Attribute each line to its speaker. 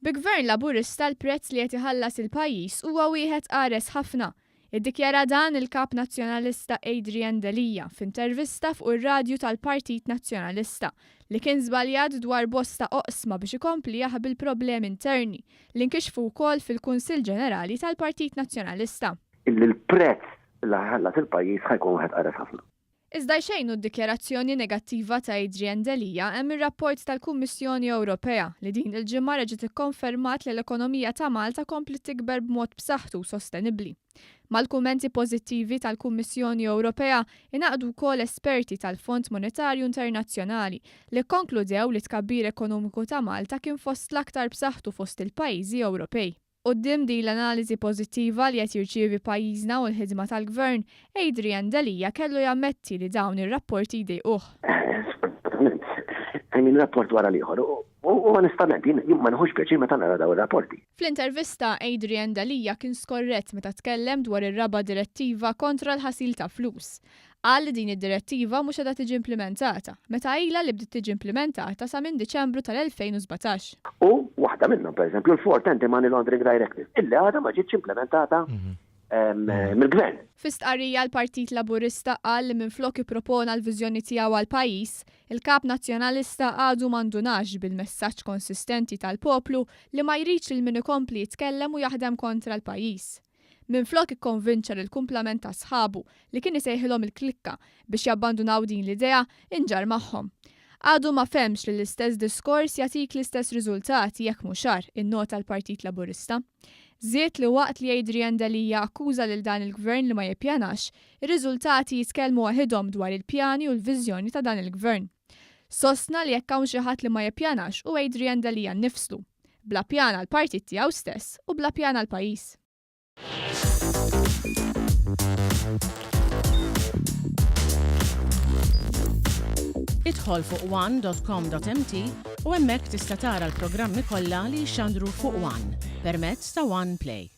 Speaker 1: Bi Gvern Laburista l-prezz li qed iħallas il-pajjiż huwa wieħed qares ħafna. Iddikjara dan il-Kap Nazzjonalista Adrian Delia f'intervista fuq ir-radju tal-Partit Nazzjonalista li kien żbaljat dwar bosta oqsma biex ikompli jaħbi l-problemi interni li nkixfu wkoll fil-Kunsill Ġenerali tal-Partit Nazzjonalista.
Speaker 2: Illi l-prezz li ħa jħallas il-pajjiż ħa jkun wieħed qares ħafna.
Speaker 1: Iżda jxejnu d-dikjarazzjoni negattiva ta' Adrian Delia hemm ir-rapport tal-Kummissjoni Ewropea li din il-ġimgħa reġgħet ikkonfermat li l-ekonomija ta' Malta kompliet tikber b'mod b'saħħtu u sostenibbli. Mal-kummenti pożittivi tal-Kummissjoni Ewropea ingħaqdu wkoll esperti tal-Fond Monetarju Internazzjonali li kkonkludew li t-tkabbir ekonomiku ta' Malta kien fost l-aktar b'saħħtu fost il-pajjiżi Ewropej. Quddiem din l-analiżi pożittiva li qed jirċievi pajjiżna u l-ħidma tal-Gvern, Adrian Delia kellu jammetti li dawn ir-rapporti jdejquh.
Speaker 2: Sfortunatament, I mean rapport wara l-ieħor u onestament jien ma nieħux pjaċir meta nara dawn ir-rapporti.
Speaker 1: Fl-intervista, Adrian Delia kien skorrett meta tkellem dwar ir-raba' direttiva kontra l-ħasil ta' flus. Qal li din id-direttiva mhux qiegħda tiġi implimentata, meta ilha li bdiet tiġi implimentata sa minn Diċembru tal-2017.
Speaker 2: U waħda minnhom, pereżempju, l-Fourth Anti-Money Laundering Directive, illi għadha ma ġietx implimentata mill-Gvern.
Speaker 1: Fi stqarrija l-Partit Laburista qal li minflok ippropona l-viżjoni tiegħu għall-pajjiż, il-Kap Nazzjonalista għadu ma ndunax bil-messaġġ konsistenti tal-poplu li ma jridx lil min ikompli jitkellem u jaħdem kontra l-pajjiż. Minflok ikkonvinċa lill-kumplament ta' sħabu, li kien isejħilhom il-klikka, biex jabbandunaw din l-idea, inġarr magħhom. Għadu ma fehmx li l-istess diskors jagħtik l-istess riżultati jekk mhux agħar, innota l-Partit Laburista. Żied li waqt li Adrian Delia akkuża lil dan il-Gvern li ma jippjanax, ir-riżultati jitkellmu waħidhom dwar il-pjani u l-viżjoni ta' dan il-Gvern. Sostna li jekk hawn xi ħadd li ma jippjanax hu Adrian Delia nnifslu. Bla pjan għall-partit tiegħu stess u bla pjan għall-pajjiż.
Speaker 3: Idħol fuq one.com.mt u hemmhekk tista' tara l-programmi kollha li jixxandru fuq One permezz ta' One Play.